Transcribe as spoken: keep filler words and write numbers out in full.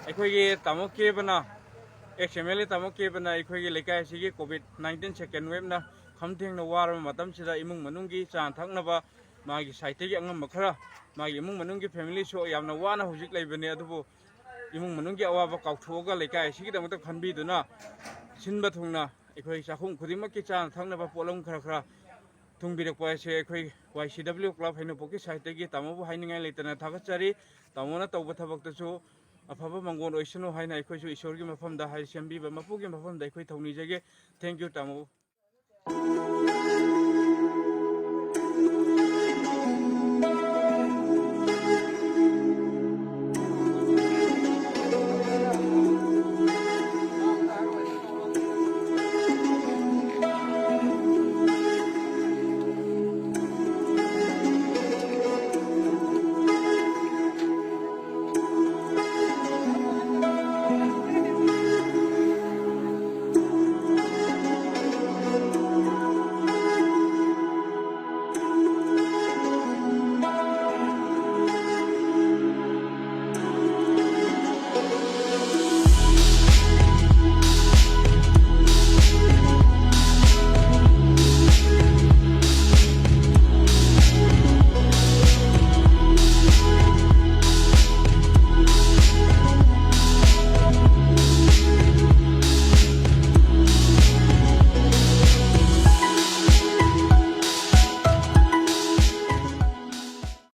ꯑꯩꯈꯣꯏꯒꯤ ꯇꯥꯃꯣ ꯀꯦꯕꯅ, X M L A ꯇꯥꯃꯣ ꯀꯦꯕꯅ ꯑꯩꯈꯣꯏꯒꯤ ꯂꯩꯀꯥꯏ ꯑꯁꯤꯒꯤ ꯀꯣꯚꯤꯗ ꯅꯥꯏꯟꯇꯤꯟ ꯁꯦꯀꯦꯟ ꯋꯦꯕꯅ ꯈꯝ ꯊꯦꯡꯅ ꯋꯥꯔꯕ ꯃꯇꯝꯁꯤꯗ ꯏꯃꯨꯡ ꯃꯅꯨꯡꯒꯤ ꯆꯥꯅ ꯊꯛꯅꯕ ꯃꯥꯒꯤ ꯁꯥꯏꯠꯇꯒꯤ ꯑꯉꯝꯕ ꯈꯔ, ꯃꯥꯒꯤ ꯏꯃꯨꯡ ꯃꯅꯨꯡꯒꯤ ꯐꯦꯃꯤꯂꯤꯁꯨ ꯌꯥꯝꯅ ꯋꯥꯅ ꯍꯧꯖꯤꯛ ꯂꯩꯕꯅꯦ, ꯑꯗꯨꯕꯨ ꯏꯃꯨꯡ ꯃꯅꯨꯡꯒꯤ ꯑꯋꯥꯕ ꯀꯥꯎꯊꯣꯛꯑꯒ ꯂꯩꯀꯥꯏ ꯑꯁꯤꯒꯤꯗꯃꯛꯇ ꯈꯟꯕꯤꯗꯨꯅ ꯁꯤꯟꯕ ꯊꯨꯡꯅ ꯑꯩꯈꯣꯏ ꯆꯥꯛꯈꯨꯝ ꯈꯨꯗꯤꯡꯃꯛꯀꯤ ꯆꯥꯅ ꯊꯛꯅꯕ ꯄꯣꯠꯂꯝ ꯈꯔ ꯈꯔ ꯊꯨꯡꯕꯤꯔꯛꯄ ꯑꯁꯦ ꯑꯩꯈꯣꯏ ꯋꯥꯏ ꯁꯤ ꯗꯕ꯭ꯂꯤꯎ ꯀ꯭ꯂꯕ ꯍꯩꯅꯧꯄꯣꯛꯀꯤ ꯁꯥꯏꯠꯇꯒꯤ ꯇꯥꯃꯣꯕꯨ ꯍꯥꯏꯅꯤꯡꯉꯥꯏ ꯂꯩꯇꯅ ꯊꯥꯒꯠꯆꯔꯤ꯫ ꯇꯥꯃꯣꯅ ꯇꯧꯕ ꯊꯕꯛꯇꯁꯨ ꯑꯐꯕ ꯃꯪꯒꯣꯜ ꯑꯣꯏꯁꯅꯨ ꯍꯥꯏꯅ ꯑꯩꯈꯣꯏꯁꯨ ꯏꯁꯣꯔꯒꯤ ꯃꯐꯝꯗ ꯍꯥꯏ, ꯁꯦꯝꯕꯤꯕ ꯃꯄꯨꯒꯤ ꯃꯐꯝꯗ ꯑꯩꯈꯣꯏ ꯊꯧꯅꯤꯖꯒꯦ꯫ Thank you, ꯇꯥꯃꯣ꯫